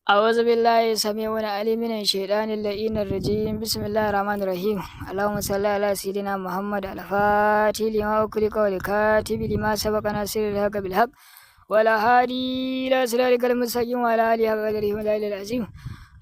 أعوذ بالله السميع العليم من الشيطان اللعين الرجيم. بسم الله الرحمن الرحيم. اللهم صل على سيدنا محمد الفاتح لما أغلق والكاتب لما سبق ناصر الحق بالحق ولا هادي إلى صراطك المستقيم وعلى آله حق قدره ومقداره العظيم.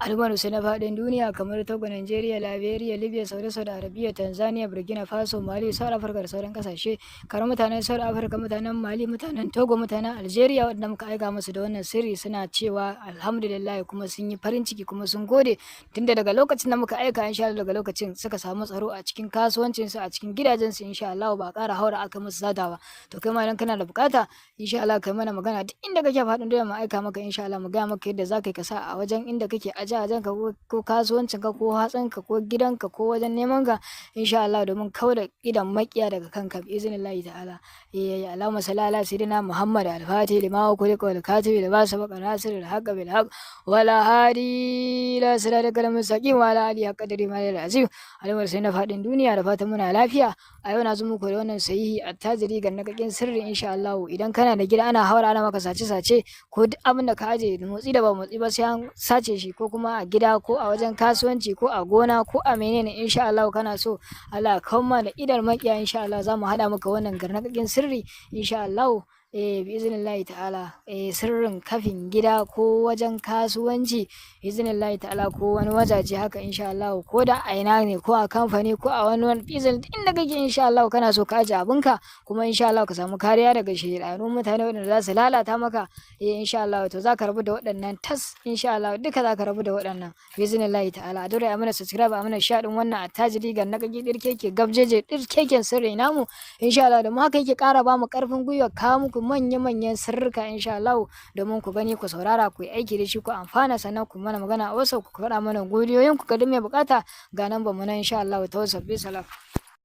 Al'ummar su na faɗin duniya kamar Togo, Nigeria, Liberia, Libya, Saudi, Saudi Arabia, Tanzania, Burkina Faso, Mali, South Africa da sauran kasashe. Kamar mutanen South Africa, mutanen Mali, mutanen Togo, mutanen Algeria waɗanda muka aika musu da wannan sirri suna cewa alhamdulillah, kuma sun yi farin ciki kuma sun gode, tunda daga lokacin da muka aika, insha Allah, daga lokacin suka samu tsaro a cikin kasuwancinsu, a cikin gidajensu. Insha Allah ba a ƙara haura aka musu sata ba. To kai ma idan kana da bukata, insha Allah kai mana magana duk inda kake faɗin duniya, mu aika maka, insha Allah, mu gaya maka yadda za ka yi ka sa a wajen inda kake aje ka ko kasuwancin ka ko hatsinka ko gidanka ko wajen neman ka, insha Allah, domin kauda idan makiya daga kanka bi iznillahi ta'ala. Eh, Allahumma salli ala sayyidina Muhammad al-Fatih lima ughliqa wal katibi lima sabaqa nasir al-haqq bil haqq wala hadi ila siratikal mustaqim wa ala alihi qadri ma azim. Al'ummar sai na faɗin duniya, da fatan muna lafiya. A yau na zo muku da wannan sahihi attajiri gannakakin sirri, insha Allah. Idan kana da gida ana haura ana maka sace sace, ko duk abin da ka aje, motsi da ba motsi ba sai an sace shi, ko kuma a gida ko a wajen kasuwanci ko a gona ko a menene, insha Allah kana so Allah kawo da idar makiya, insha Allah za mu haɗa maka wannan garnakakin sirri, insha Allah. Eh, bi iznillahi ta'ala, eh, sirrin kafin gida ko wajen kasuwanci, iznillahi ta'ala, ko wani wajaje haka, insha Allah, ko da a ina ne, ko a kamfani ko a wani wani izin inda kake, insha Allah kana so ka aje abinka kuma insha Allah ka samu kariya daga shaidanu mutane waɗanda za su lalata maka, eh, insha Allah to za ka rabu da waɗannan tas. Insha Allah duka za ka rabu da waɗannan bi iznillahi ta'ala. Dole a mana subscribe, a mana share din wannan attajiri ga nakaki dirkeke gabjeje dirkeken sirri namu, insha Allah. Da mu haka yake ƙara ba mu ƙarfin gwiwa kawo muku manya-manyan sirrika, insha Allah, domin ku gani, ku saurara, ku yi aiki da shi, ku amfana. Sannan ku mana magana a wasu, ku faɗa mana godiyoyin ku. Ga duk mai bukata, ga nan ba mu nan, insha Allah, ta WhatsApp. Bi salam.